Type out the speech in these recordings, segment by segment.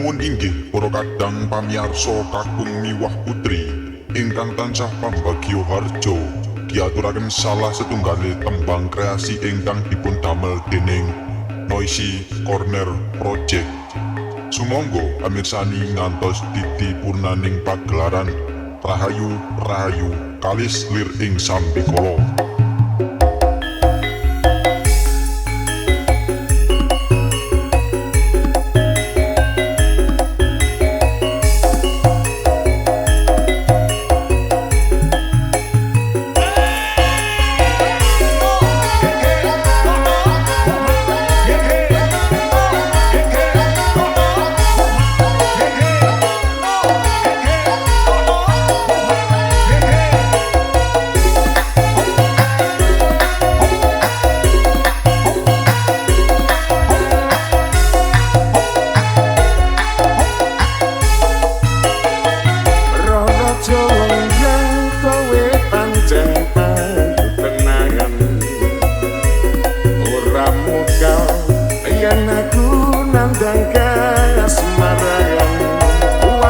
Nuwun inggih para kadang pamiyarsa kakung miwah putri ingkang tansah pambagya harja diaturaken salah setunggale tembang kreasi ingkang dipun damel dening Noisy Corner Project. Sumangga amirsani ngantos titi purnaning pagelaran Rahayu Rahayu Kalis Lir ing Sambikala.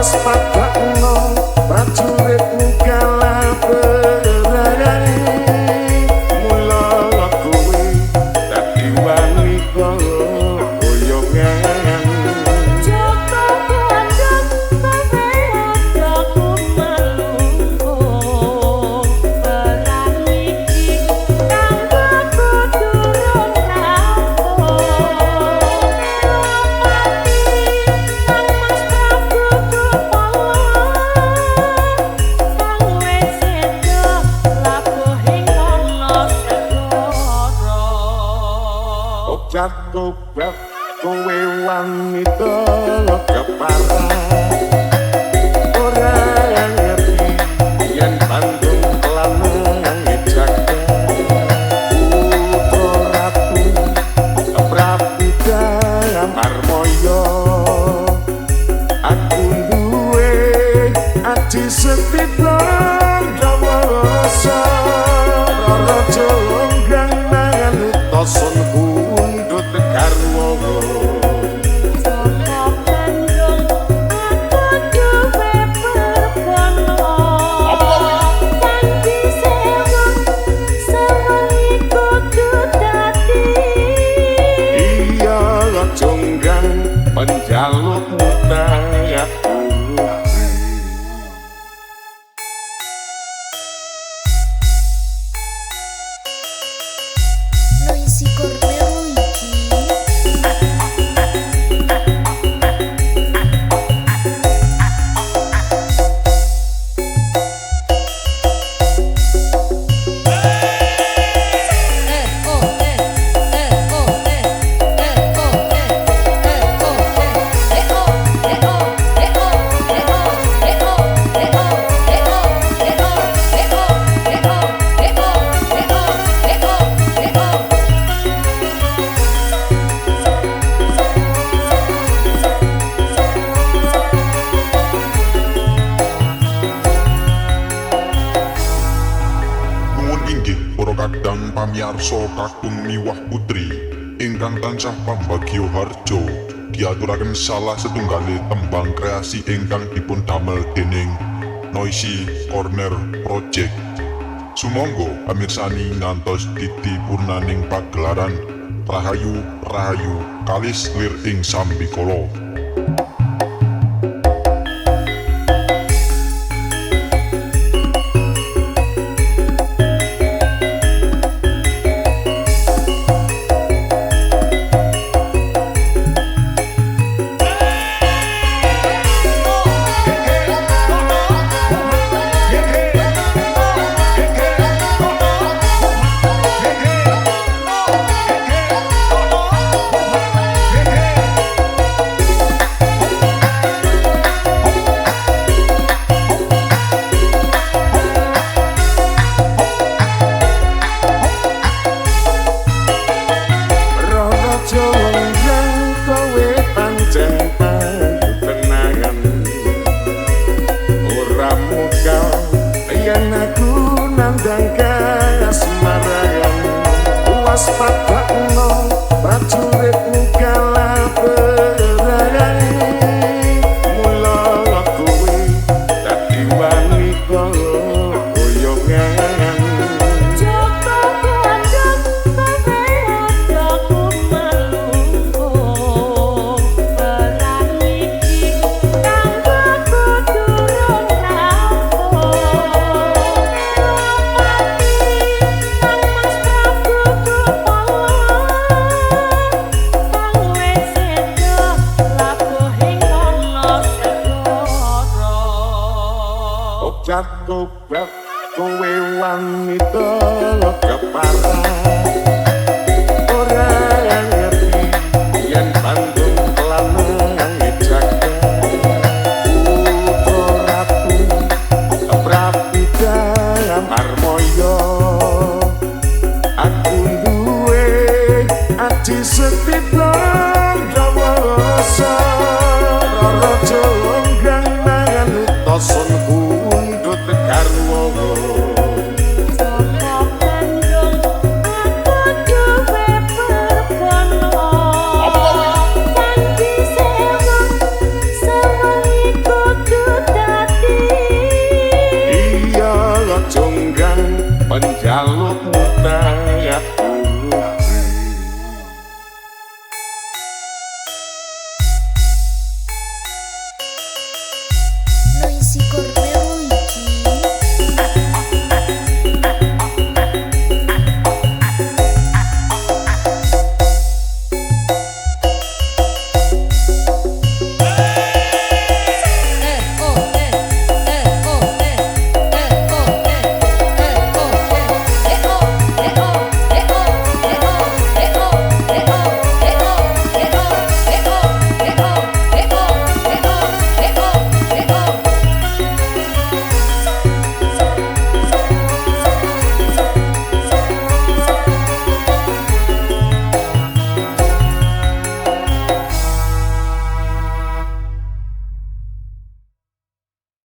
Waspadakno prajuritmu kalah perang, mula kowe dadi wanita boyongan. Joko kandhang kowe aja malu perang iki kanggo durung rampung. Kang Mas Prabu Jatuh kowe wanita keparah, ora ngerti yen Bandung lanang jaga putra ratu Prabu Damarmaya. Aku duwe aji sepi Pandawasa, Rara Jonggrang manut toson garwa. Joko Bandung aku duwe perkara, candi sewu sewengi kudu dadi. Iya Jonggrang penjalukmu tak turuti. Noisy Corner. Kadang pamiyarsa kakung miwah putri ingkang tansah pambagya harja diaturaken salah setunggale tembang kreasi ingkang dipun damel dening Noisy Corner Project. Sumangga amirsani ngantos titi purnaning pagelaran Rahayu Rahayu Kalis Lir ing Sambikala. Jonggrang kowe pancen tenanan, ora mokal yen aku nandang kasmaran. Waspadakno prajuritmu kalah perang, Tobat tobat kowe wanita keparah.